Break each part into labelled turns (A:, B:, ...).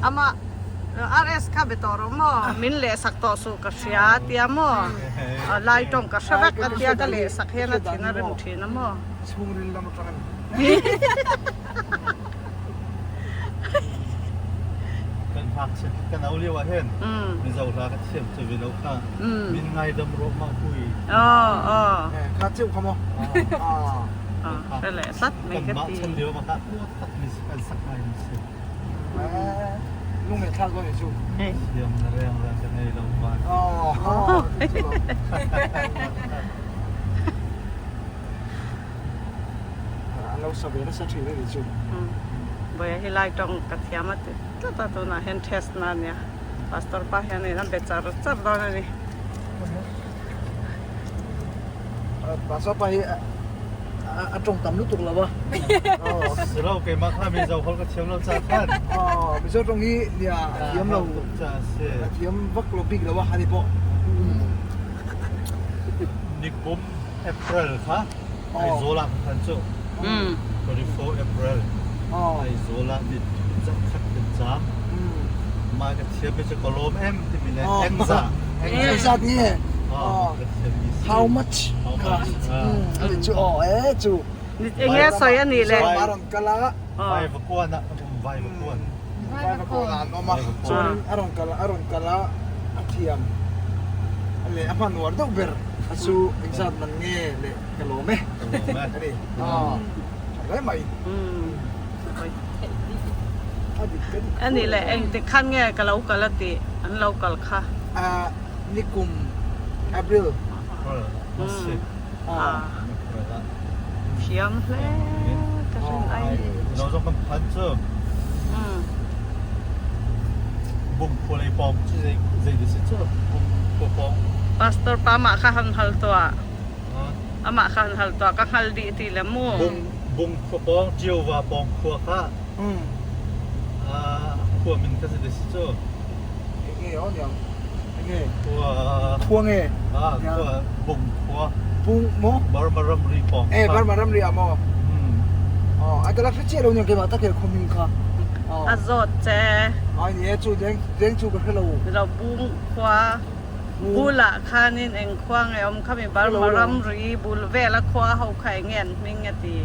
A: Amah RS kha be tawh rawh maw? Min lehsak tawh suh ka hria a tia maw? Lai tawng ka hre vek a tia ka lehsak hian a thin a rem thin a maw?
B: Chhungril lam atang a ni.
C: Kan ngakchia khi kan au lio ah hin Mizo hla ka thiam cu ve lo kha min ngaidam rawh mah pui.
B: Kha ceu kha maw?
A: Hre leh tlat mai ka ti.
C: Kanmah chan lio ah kha tak mi kan sak ngai mi si.
B: Lung leh thlak dawn ni chu.
C: Thiam na reng reng ka ngei lo van.
B: An lo sa ve nasa thin a ni chu.
A: Vawi hi lai tawng ka thiam a ti tlat a tunah hian test na ania pastor pa hian in a be char char dawn a ni.
B: Pastor pa hi a tawng tam lutuk lo a.
C: Silo keimah kha mizo holh ka thiam lo ca khan.
B: Mizo tawng hi nia a thiam lo a thiam vak lo bik lo a ani pawh.
C: Nikum April kha Aizawl ah kan phan cu. 24 April Aizawl ah ni zakhat kan caam. Mah ka thiam mi cu ka lawm em timi le engza.
B: Engza nge? How much?
C: How much?
B: Ani cu aw eh cu.
A: Enge soi ani le.
B: Maron kala.
C: Vai vakuan ah um vai vakuan.
B: Vai vakuan an om a. Chuan aron kala aron kala a thiam. Le a hman uar deuh ber a chu engzat man nge le ka lawm e. Ani. Tha hle mai.
A: Ani le engtik khan nge ka lo kal a tih an lo kal kha.
B: Nikum April.
A: Thiam hle ka hrin ai.
C: Lo zong kan phan cu. Bung khua lei pawng cu zei zei si cu bung khua pawng.
A: Pastor pa mah kha han hal tuah. Amah kha han hal tuah ka hngal dih ti le mu.
C: Bung bung khua pawng Ṭiowa pawng khua kha. Khua min kha zei si cu.
B: Nge o niang. Nge.
C: Khua.
B: Khua nge.
C: Ah khua bung khua.
B: Bung mo.
C: Burma ramri pawng.
B: Eh Burma ramri ah maw. Oh a ka hre lo niang keimah tak he khua min kha.
A: A zawt che.
B: Ai ni e chu deng deng chu ka hre lo.
A: Lo bung khua. Bulah khanin eng khua nge awm kha mi Burma ramri bul vela khua ho kha enge an hming a ti.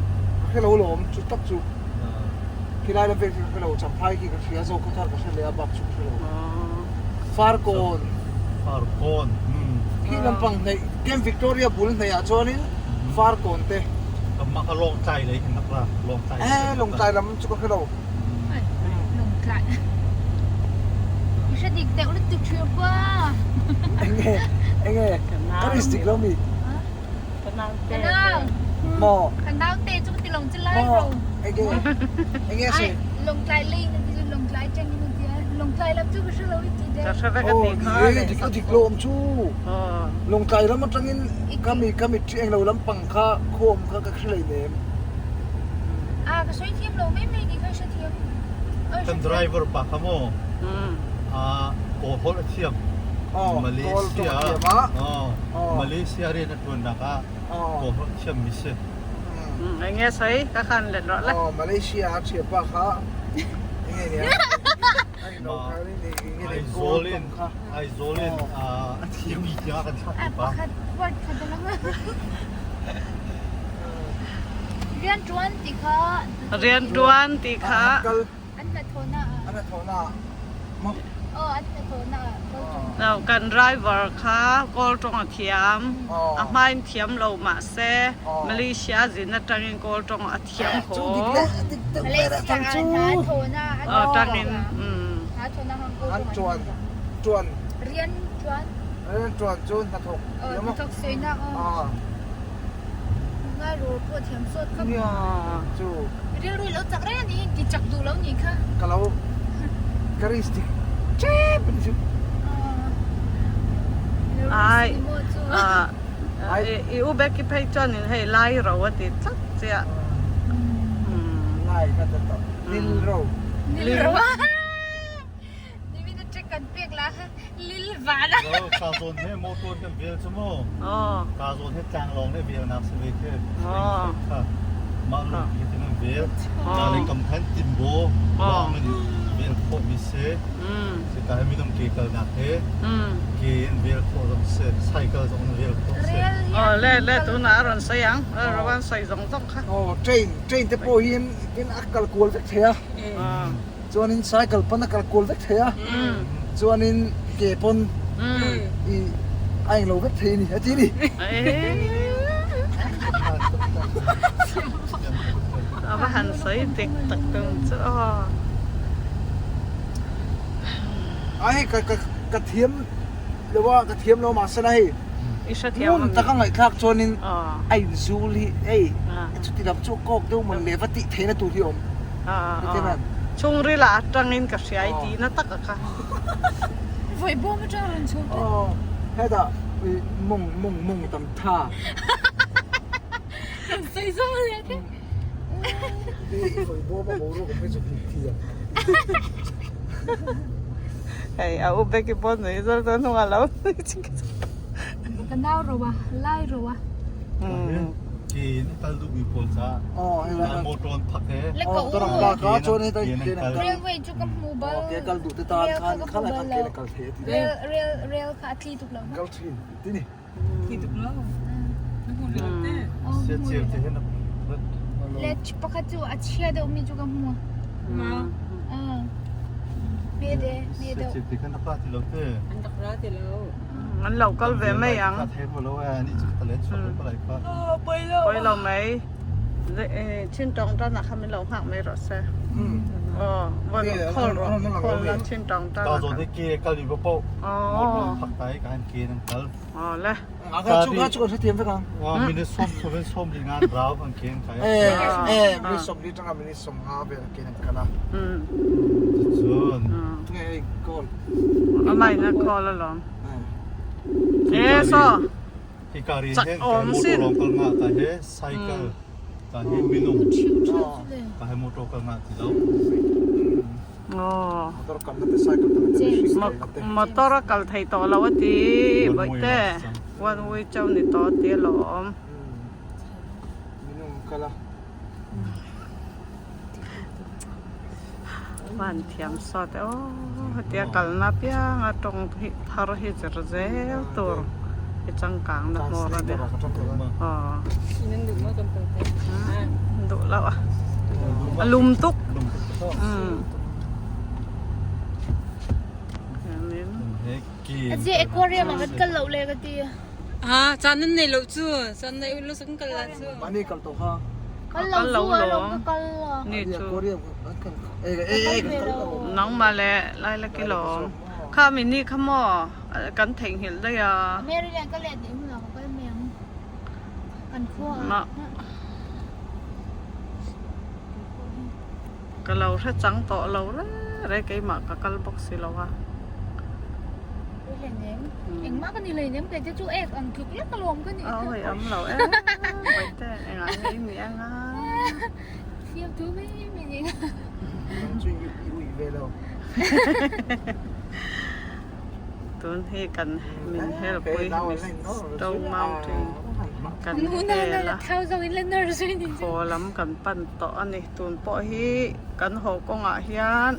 B: Ka hre lo lawm chu tak chu. Khilai lam vel khi ka hre lo Champhai khi ka hria zo khawthar ka hre leh a bak chu ka hre lo. Farkawn.
C: Farkawn.
B: Khi lampang hneih Camp Victoria bul hneih ah chuanin Farkawn te.
C: Ka mah ka Lawngtlai lei hin nak la Lawngtlai.
B: Eh Lawngtlai lam chu ka hre lo.
D: Lawngtlai. I hre dik deuh lutuk ṭhiam pa.
B: Enge enge ka risk dik lo mi.
A: Ka nau te.
D: Ka nau.
B: Maw.
D: Ka nau te chu ka ti long chu lai ro.
B: Enge enge se.
D: Lawngtlai lei na ti chu Lawngtlai chang in ti a. Lawngtlai lam chu ka hre lo i ti de.
A: Ka hre vek a ti kha.
B: Oh ni dik dik lo awm chu. Lawngtlai lam atangin kami kami ṭhi englo lampang kha khawm kha ka hre hlei nem.
D: A ka sawi thiam lo mai mai ni kha hre thiam.
C: Kan driver pa kha maw kaw holh a thiam. Malaysia Malaysia rian a ṭuannak ah kaw holh thiam mi si.
A: Enge sawi ka khan let rawh le.
B: Malaysia a thiam pa kha enge nia.
C: Aizawl in Aizawl in a thiam mi tiang a kan thlah tu pa.
D: Pakhat word khat a lang. Rianṭuan ti kha.
A: Rianṭuan ti kha.
D: An hnathawhnak ah.
B: An hnathawhnak ah. Maw?
D: Aw, an hnathawhnak ah Kawlṭawng.
A: No, kan driver kha Kawlṭawng a thiam. A hmain thiam lo mahse Malaysia zin aṭangin Kawlṭawng a thiam
B: Cu
A: haw.
B: dik le dik deuh
D: Malaysia
B: cang
D: ah
B: cu.
D: hnathawhnak
A: Ṭangin.
D: Hnathawhnak
B: An ṭuan. Ṭuan.
D: Rian ṭuan.
B: Rian ṭuan cu hnathawk.
D: Hnathawk soinak. Ngai ro pawh thiam sawt kha.
B: Cu.
D: Rilru lo chak reng ani ti chak duh lo ni kha.
B: Ka lo. Ka ris dik. Chep an cu.
A: Ai. I u bek i phei chuan in hei lai ro a ti tlat chiah.
B: Lai ka ta to. Lil ro.
D: Lil ro. Nimin a check kan pek la lil van.
C: Ka zawn he motor kan vel chu mu. Ka zawn he tlanglawng le vel nak si ve khi. Kha mah lung hi tin an vel. Ka le kam khan timbo lawng in vel khawh mi si. si. Hika hi minung ke kalnak hi ke in vel khawh zong si, cycle zong in vel khawh si.
A: Aw le le tunah a rawn sawi ang. A rawn sawi zawng zawng kha.
B: Aw train train te pawh hi in a kal kual vek thei a. Chuanin cycle pawn a kal kual vek thei a. Chuanin ke pawn i a englo vek thei a ni a ti a ni.
A: A va han sawi dik tak tum chu aw.
B: A hei ka ka ka thiam lo a ka thiam lo mahse la hei
A: I hre thiam
B: ngun taka ngaihthlak chuanin a inzul hi hei chuti lam chu kawk deuh mawn leh va tih theihna tur hi a awm.
A: Chhungril ah atangin ka hria i tihna tak a kha.
D: Vawi bawm atang rawn chhuak tlat.
B: Aw hetah mawng mawng mawng tam tha.
D: Kan sawi zawng leh te.
B: I vawi bawm a boruak awm hi chu hmuh thiam.
A: Hei a u Becky pawh nui zawr zawr hnungah lo nui chik chik.
D: Ka nau ro a, lai ro a.
C: Ke in a kal duhmi pawl caah motor an phak he
D: Railway chu ka hmu bal. Rail kha ka hmu bal lo. Rail rail kha a tli tuk lo ma. Le pakhat cu a chia deuhmi cu ka hmu. Hme de hme deuh.
A: An lo kal ve mai ang. Pawi lo mai. Chin tawng tan ah khan min lo nghak mai rawh se. Aw vawi khawl rawh khawl la chin tawng tan ah khan. Aw le. Amah in a call alawm. E saw. Chak awm sin. Aw. Motor a kal thei tawh lo a ti bawihte. One way chauh ni tawh a ti alawm. Van thiam sawt e aw hetia kalna apianga tawng hi thar hi zir zel tur hi changkang na hmawr a nia aw duh loh a a lum tuk umm.
D: Aquarium ah kan kal loh le ka ti.
E: Ha caan nan nei lo cu caan nei lo kan kal la cu.
B: Mani kal to kha.
D: Kal lo cu a lo ka kal lo.
A: Ni cu. Nangmah le lai le kilawm. Kha mi ni kha maw kan theihnghilh daih a.
D: Maryland ka let dih hmunah ka kal mai ang. Kan khua ah.
A: Ka lo hre chang tawh lo re re keimah ka kal bawk si lo a.
D: Engmah ka ni hlei nem kei te chu ek ang tluk lek alawm ka nih.
A: Awi awm lo e Bawihte engah nge i nih anga.
D: Fiam thu mai mai ni.
B: Nang chu i ui ve lo.
A: Tun hi kan min helpui Stone Mountain kan hel a. Haw lam kan pan tawh a ni. Tun pawh hi kan haw kawngah hian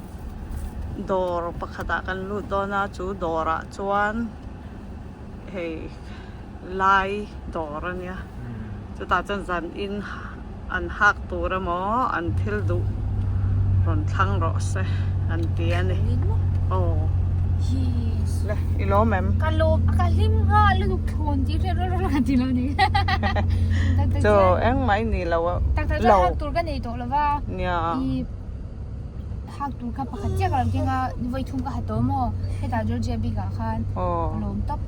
A: dawr pakhatah kan lut dawn a chu dawrah chuan hei lai dawr a nia chutah chuan zan in an hak tur emaw an thil duh rawn thlang rawh se an ti a ni aw le i lawm em
D: ka lawm ka hlim nghal lutuk thlawn tih hriat rual rual ka ti lo ni
A: chu engmah i ni lo
D: a tak tak chuan hak tur ka nei tawh lo va
A: nia
D: i hak tur kha pakhat chiah ka lo keng a vawi thum ka ha tawh maw hetah Georgia bik ah khan ka lawm tawp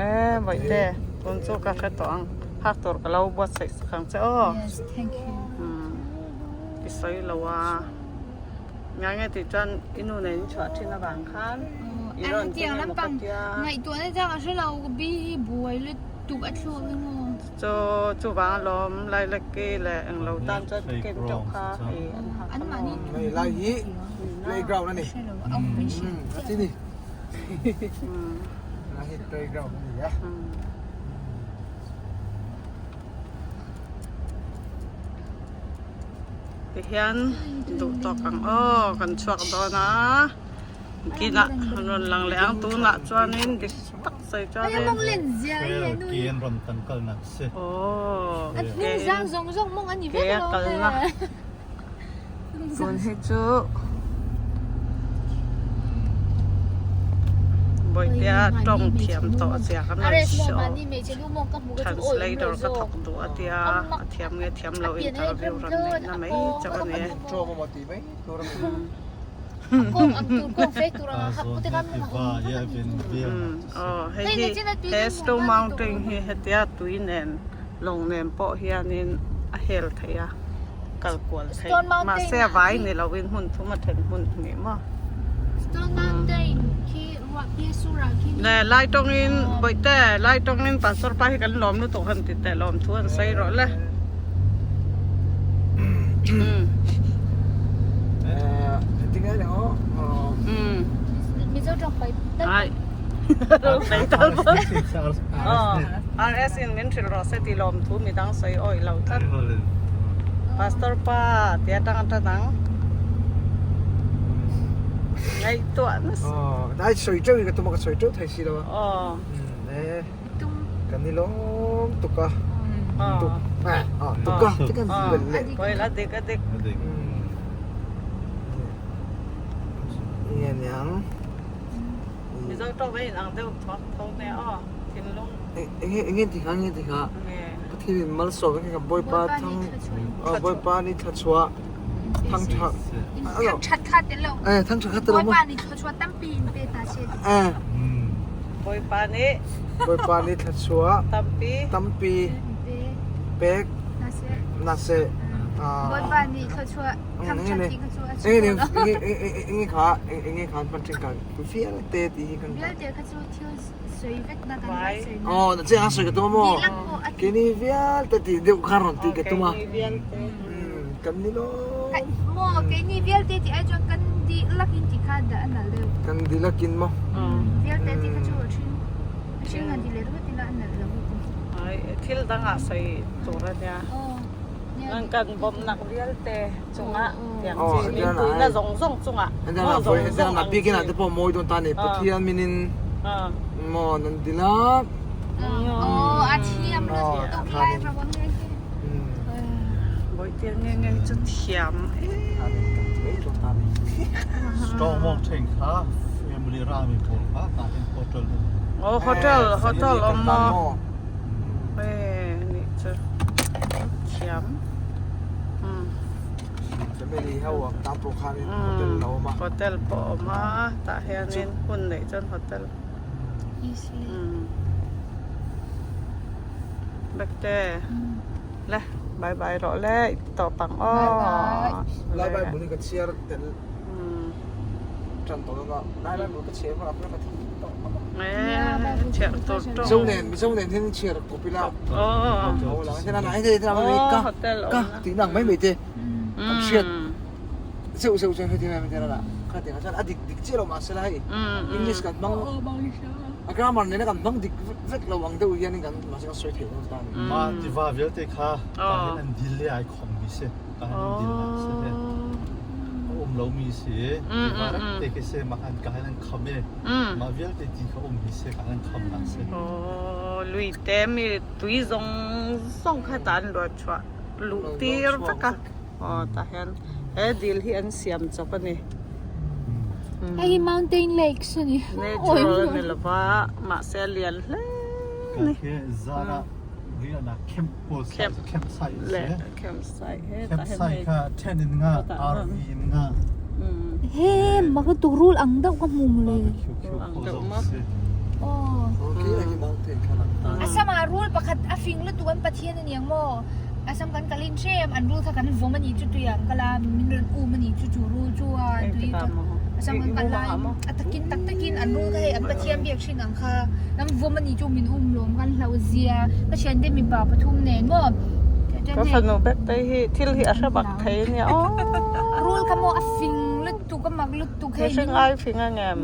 A: e bawihte tun chu ka hre tawh ang hak tur ka lo buatsaih sak ang che aw
D: yes thank you
A: i sawi lo a ngai nge tih chuan i nu nen in chhuah thin avang khan i rawn keng emaw ka tia
D: ngaihtuahna chang a hre lo ka bi hi buai lutuk a thluak emaw
A: Chu chuvang alawm Lailaki leh englo tan chuan ken teuh kha hei an hak
D: An mahni
B: Hei lai hi playground a ni. A chi ni. Lai hi playground a ni a.
A: Tihian duh tawk ang aw kan chhuak dawn a. Kinah an rawn lang leh ang tunah chuanin dik tak sawi chuanin aww ke a kalna tun hi chu Bawihtea tawng thiam tawh zia kan rawn show translator ka thawk duh a tia a thiam nge thiam lo interview rawn neihna mai chauh a ni e. Aw hei hi he snow mountain hi hetia tui nen lawng nen pawh hianin a hel theih a kal kual theih mahse a vai ni lovin hmun thum a then hmun hnih maw le lai tawngin bawihte lai tawngin pastor pa hi kan lawm lutuk han ti teh lawm thu an sawi rawh le. RS in min hrilh rawh se tih lawm thu midang sawi awih lo tlat. Pastor pa ti atang a tan ang. Ngaihtuah nasa.
B: Dai sawi teuh hi ka tum a ka sawi teuh thei si lo a. Kan ni lawm tuk a tuk tuk a ti kan belh leh
A: Oil a dik a dik
B: nge niang
A: Mizo tawng a in ang deuh thawk tho nia aw thinlung
B: enge enge ti kha enge ti kha Pathian in malsawm enge ka Bawipa thang Bawipa ni thla chhuah thang tha
D: thang that kha tel lo
B: eh thang that kha tel lo
D: Bawipa ni thluachuah tampi in pe ta se
B: eh
A: Bawipa nih
B: Bawipa nih thluachuah
A: tampi
B: tampi pek na seh
D: Bawipa nih thluachuah thang that ti kha cu a
B: chim enge kha enge kha pan thin ka vialte ti hi kan
D: vialte kha cu thil soi vek na kan vai soi
B: na oh na che a soi ka tum mo kini vialte ti deuh kha ron ti ka tum a
A: vialte
B: Kan ni lo.
D: Maw keini vialte ti ai chuan kan dihlak in ti kha dah a nalh deuh.
B: Kan dihlak in maw?
D: Vialte ti kha cu a ṭhin. A ṭhin ngan ti le ringawt ila a nalh lo lutuk.
A: Ai thil dang ah soi tur a nia. Nan kan bawmhnak vialte cungah tiang chi min puina zong zong cungah
B: maw zong zong ang chi. Te pawh mawi dawn ta ni Pathian min in maw nan dilak.
D: Oh a thiam lutuk lai ram ang nge.
A: Bawihte nge nge hi chu thiam
C: Strong wong theng kha family rami pawl kha ka in hotel
A: Oh hotel hotel om maw eh ni chu thiam
B: Family ho ang tam pawh khan in hotel lo awm a
A: hotel pawh awm a tah hianin hun neih chuan hotel Bekte le bye bye rawh le i ti tawp ang aw.
B: Lai Bible hi ka chhiar tel tan tawh dawn a, Lai Bible ka chhiar hmanah pawh ka thi tawh khawp
A: a. Chhiar tur tawng.
B: Mizo nen Mizo nen hian chhiar kawp ila.
A: Aw.
B: Aw lang hian hei hei ka ka tih nang mai mai te kan hriat zeuh zeuh chuan heti heti a kha tiang chuan a dik dik chiah lo mahse la hei English kan hmang a grammar nena kan hmang dik vek lo ang deuh hian kan mahse kan sawi thei dawn ta a ni.
C: Mah tiva vialte kha ka hin an dil le ai khom mi si ka hin an dil nak si he a um lo mi si tiva rak te khi si mah an ka hin an kham i mah vialte ti kha um mi si ka hin an kham nak si.
A: Oh lui te mi tui zawng zawng kha ta an luah chhuah luh tir vek a. Aw tah hian he dil hi an siam chawp a ni.
D: Hei hi mountain lakes a ni.
A: Natural a ni lo va mahse a lian hle a ni.
C: Khi zan ah riahnak camp pawl campsite a si.
A: Campsite he tah hian hei.
C: Campsite kha tent in nga RV in nga.
D: He mak lutuk rul ang deuh ka hmu mawle.
A: Rul ang deuh maw.
D: Aw. A samah rul pakhat a fing lutuk an Pathian a niang maw? Assam kan kal in hrem an rul kha kan vawm a nih chu tui ah an kal a min rawn um a nih chu chu rul chu a tui Assam kan kal lai a takin tak takin an rul kha hei an Pathian biak hrin ang kha kan vawm a nih chu min um lawm kan hlau zia ka thian te mipa pathum nen maw
A: Ka fanu bek te hi thil hi a hre bak thei a nia aw
D: rul kha maw a fing lutuk a mak lutuk hei
A: mihring ai fing a ngem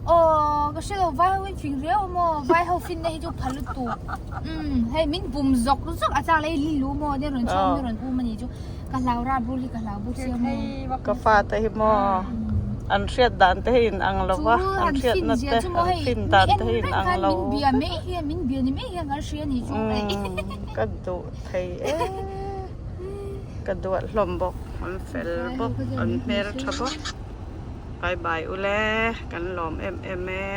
D: aw ka hre lo vai ho in fing riau a maw vai ho fin na hi chu pha lutuk. Umm hei min bum zawk zawk a chak leh i lu maw nia rawn chhawm nia rawn um a nih chu ka hlau rap rul hi ka hlau bawk sia maw.
A: Ka fate hi maw. An hriat dan te hi in ang lo va, an hriatna te, an fin dan te hi in ang lo. Ka duh thei e, ka duat hlawm bawk, an fel bawk, an hmeltha bawk. Bye bye ule, kan lawm em em e.